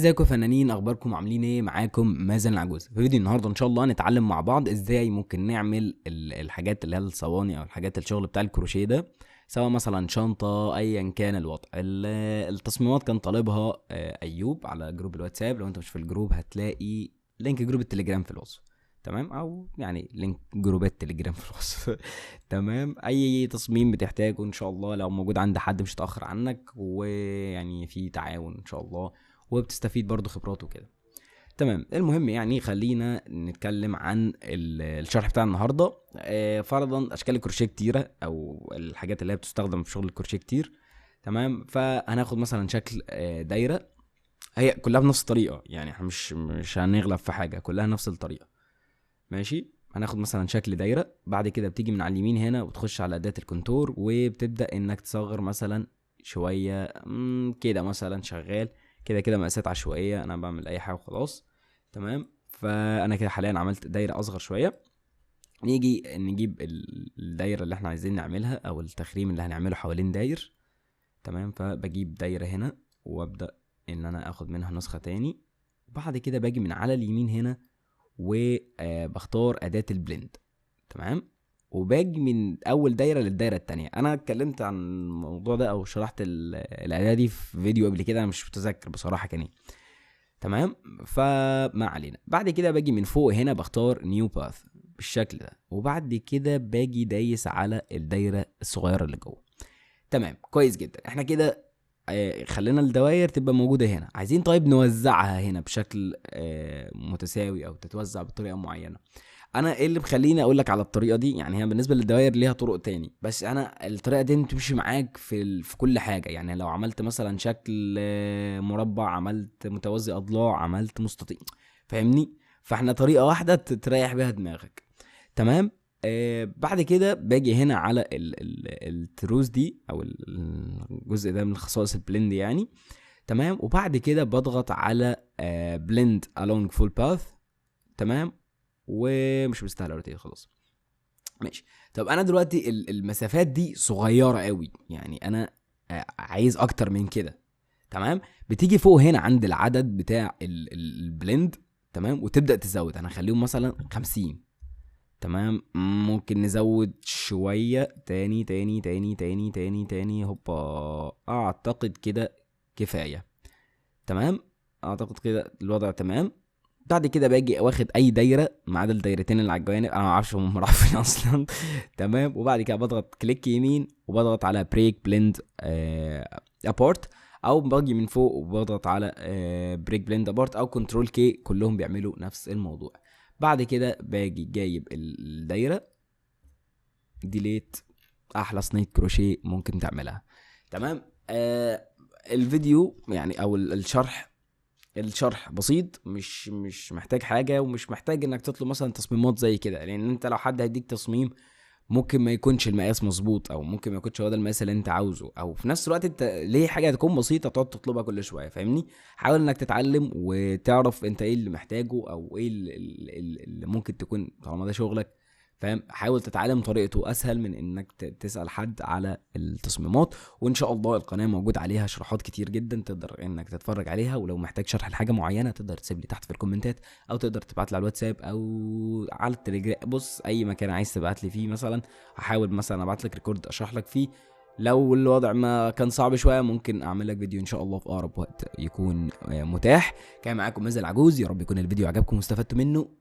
ازيكم يا فنانين؟ اخباركم عاملين ايه؟ معاكم مازن العجوز. في فيديو النهارده ان شاء الله هنتعلم مع بعض ازاي ممكن نعمل الحاجات اللي هي الصواني او الحاجات الشغل بتاع الكروشيه ده، سواء مثلا شنطه ايا كان الوضع. التصميمات كان طالبها ايوب على group الواتساب. لو انت مش في ال group هتلاقي link group التليجرام في الوصف، تمام؟ او يعني link جروبات تليجرام في الوصف. تمام. اي تصميم بتحتاجه ان شاء الله لو موجود عند حد مش هتاخر عنك، ويعني في تعاون ان شاء الله وبتستفيد برضو خبراته كده. تمام. المهم يعني خلينا نتكلم عن الشرح بتاع النهارده. فرضا اشكال الكروشيه كتيرة او الحاجات اللي هي بتستخدم في شغل الكروشيه كتير، تمام؟ فهناخد مثلا شكل دايرة، هي كلها بنفس الطريقة، يعني احنا مش هنغلب في حاجة، كلها نفس الطريقة، ماشي؟ هناخد مثلا شكل دايرة، بعد كده بتيجي من على اليمين هنا وتخش على اداه ال contour وبتبدا انك تصغر مثلا شوية كده، مثلا شغال كده كده مقاسات عشوائية، انا بعمل اي حاجة وخلاص. تمام. فانا كده حاليا عملت دايرة اصغر شوية. نيجي نجيب الدايرة اللي احنا عايزين نعملها او التخريم اللي هنعمله حوالين داير، تمام؟ فبجيب دايرة هنا وابدا ان انا اخد منها نسخه تاني، وبعد كده باجي من على اليمين هنا وبختار اداه ال blend، تمام؟ وباجي من اول دايرة للدايره التانية. انا اتكلمت عن الموضوع ده او شرحت الاداة دي في فيديو قبل كده، انا مش متذكر بصراحة كان ايه، تمام؟ فما علينا. بعد كده باجي من فوق هنا بختار new path بالشكل ده، وبعد كده باجي دايس على الدايرة الصغيرة اللي جوه. تمام، كويس جدا. احنا كده خلينا الدوائر تبقى موجودة هنا. عايزين طيب نوزعها هنا بشكل متساوي او تتوزع بطريقة معينة. انا ايه اللي مخليني اقول لك على الطريقة دي؟ يعني هي بالنسبة للدوائر ليها طرق تاني، بس انا الطريقة دي تمشي معاك في كل حاجة. يعني لو عملت مثلا شكل مربع، عملت متوازي اضلاع، عملت مستطيل، فاهمني؟ فاحنا طريقه واحدة تريح بيها دماغك، تمام؟ بعد كده باجي هنا على التروس دي او الجزء ده من خصائص ال blend يعني، تمام؟ وبعد كده بضغط على blend along full path، تمام؟ ومش مستاهلة rotate، خلاص ماشي. طب انا دلوقتي المسافات دي صغيرة قوي، يعني انا عايز اكتر من كده، تمام؟ بتيجي فوق هنا عند العدد بتاع ال blend، تمام؟ وتبدا تزود. انا هخليهم مثلا 50، تمام؟ ممكن نزود شوية تاني تاني تاني تاني تاني تاني، هوبا، اعتقد كده كفاية، تمام؟ اعتقد كده الوضع تمام. بعد كده باجي واخد اي دايرة ما عدا الدايرتين اللي على الجوانب، انا ما اعرفش هم راحوا فين اصلا، تمام؟ وبعد كده بضغط click يمين وبضغط على break blend apart، او باجي من فوق وبضغط على break blend apart او control K، كلهم بيعملوا نفس الموضوع. بعد كده باجي جايب الدايرة delete، احلى صينية كروشيه ممكن تعملها، تمام؟ الفيديو يعني او الشرح بسيط، مش محتاج حاجة، ومش محتاج انك تطلب مثلا تصميمات زي كده، لان انت لو حد هيديك تصميم ممكن ما يكونش المقاس مظبوط، او ممكن ما يكونش هو ده المقاس اللي انت عاوزه، او في نفس الوقت انت ليه حاجة تكون بسيطة تقعد تطلبها كل شوية، فاهمني؟ حاول انك تتعلم وتعرف انت ايه اللي محتاجه او ايه اللي ممكن تكون طالما ده شغلك، فاهم؟ حاول تتعلم طريقته، اسهل من انك تسال حد على التصميمات. وان شاء الله القناة موجود عليها شروحات كتير جدا تقدر انك تتفرج عليها، ولو محتاج شرح لحاجة معينة تقدر تسيب لي تحت في الكومنتات، او تقدر تبعت لي على الواتساب او على التليجرام. بص اي مكان عايز تبعت لي فيه، مثلا هحاول مثلا ابعت لك record اشرح لك فيه. لو الوضع ما كان صعب شوية ممكن اعمل لك فيديو ان شاء الله في اقرب وقت يكون متاح. كان معاكم مازن العجوز، يا رب يكون الفيديو عجبكم واستفدتوا منه.